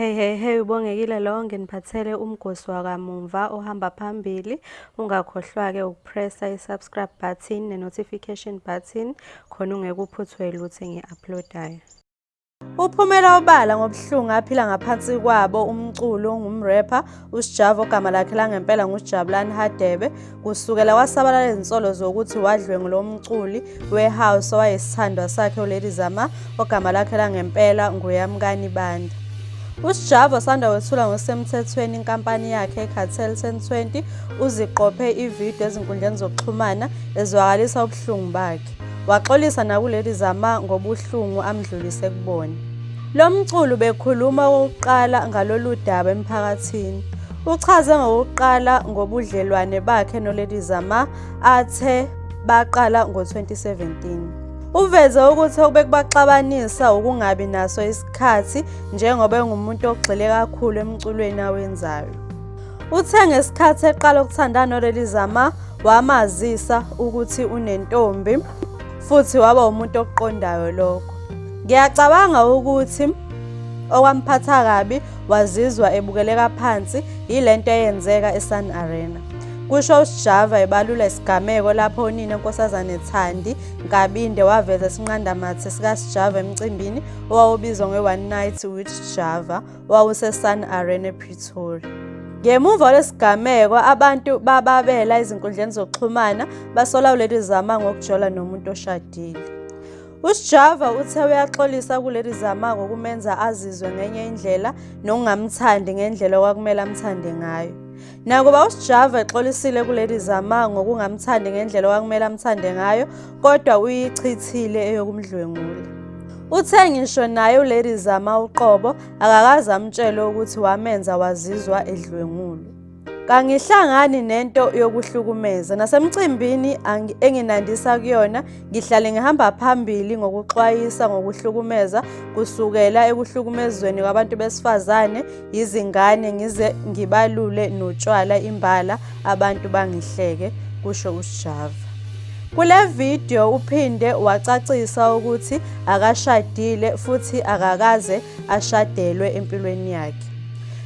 Hey hey hey, uBongekile lo, nginiphathele umgosi wakamumva ohamba phambili. Ungakhohlwa-ke ukupressa i-subscribe button ne-notification button khona ungeke uphuthwe lutho engi-uploadayo. Uphumela obala ngobuhlungu aphila ngaphansi kwabo umculi ongumrepha uSjava ogama lakhe langempela nguJabulani Hadebe kusukela kwasabalala izinsolo zokuthi wadlwengula umculi we-house owayesithandwa sakhe uLady Zamar ogama lakhe langempela nguYamkani Banda. USjava osanda kwethula ngokusemthethweni inkampani yakhe iCartel 1020 uziqophe ividiyo ezinkundleni zokuxhumana ezwakalisa ubuhlungu bakhe. Waxolisa nakuLady Zamar ngobuhlungu amdlulise kubona. Lo mculi ubekhuluma okokuqala ngalolu daba emphakathini. Uchaze ngokuqala ngobudlelwane bakhe noLady Zamar athe baqala ngo-2017. Uveze ukuthi obekubaxabanisa ukungabi naso isikhathi njengoba engumuntu ogxile kakhulu emculweni awenzayo. Uthe ngesikhathi eqala ukuthandana noLady Zamar wamazisa ukuthi unentombi futhi waba umuntu okuqondayo lokho. Ngiyacabanga ukuthi okwamphatha kabi wazizwa ebukeleka phansi yilento eyenzeka eSun Arena. Kusho uSjava ebalula isigameko lapho unina uNkosazane Thandi Nkabinde waveza isinqandamathe sikaSjava emcimbini owawubizwa nge-One Night with Sjava owawuseSun Arena ePretoria. Ngemuva kwalesigameko abantu bababela ezinkundleni zokuxhumana basola uLady Zamar ngokujola nomuntu oshadile. USjava uthe uyaxolisa kuLady Zamar ngokumenza azizwe ngenye indlela nokungamthandi ngendlela okwakumele amthande ngayo. Nakuba uSjava exolisile kuLady Zamar ngokungamthandi ngendlela okwakumele amthande ngayo, kodwa uyichithile eyokumdlwengula. Uthe ngisho naye uLady Zamar uqobo akakaze amtshele ukuthi wamenza wazizwa edlwengulwa. Kangihlangani nento yokuhlukumeza. Nasemcimbini enginandisa kuyona ngihlale ngihamba phambili ngokuxwayisa ngokuhlukumeza kusukela ekuhlukumezweni kwabantu besifazane, yizingane ngize ngibalule notshwala imbala abantu bangihleke, kusho uSjava. Kule vidiyo uphinde wacacisa ukuthi akashadile futhi akakaze ashadelwe empilweni yakhe.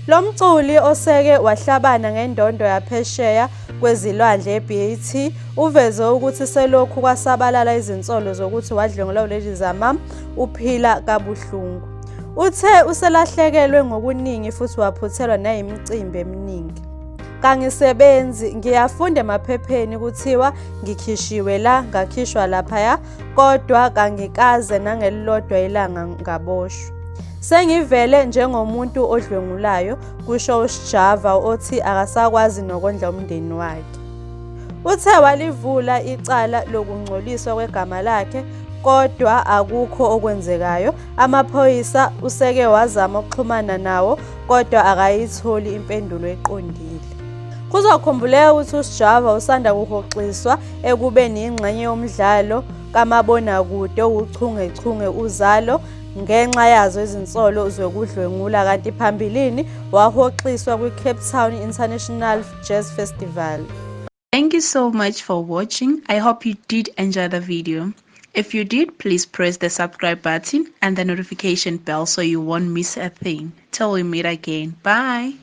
Lo mculi oseke wahlabana ngendondo yaphesheya kwezilwandle e-BET uveze ukuthi selokhu kwasabalala izinsolo zokuthi wadlwengulwa uLady Zamar uphila kabuhlungu. Uthe uselahlekelwe ngokuningi futhi waphuthelwa nayimicimbi eminingi. Kangisebenzi, ngiyafunda emaphepheni kuthiwa ngikhishiwe la ngakhishwa laphaya kodwa kangikaze nangelilodwa ilanga ngaboshwa. Sengivele njengomuntu odlwengulayo, kusho uSjava othi akasakwazi nokondla umndeni wakhe. Uthe walivula icala lokungcoliswa kwegama lakhe kodwa akukho okwenzekayo. Amaphoyisa useke wazama ukuxhumana nawo kodwa akayitholi impendulo eqondile. Kuzokhumbuleka ukuthi uSjava usanda kuhoxiswa ekubeni yingxenye yomdlalo kamabonakude owuchungechunge Uzalo ngenxa yazo izinsolo zokudlwengula kanti phambilini wahoxiswa kwi-Cape Town International Jazz Festival. Thank you so much for watching. I hope you did enjoy the video. If you did, please press the subscribe button and the notification bell so you won't miss a thing. Till we meet again. Bye.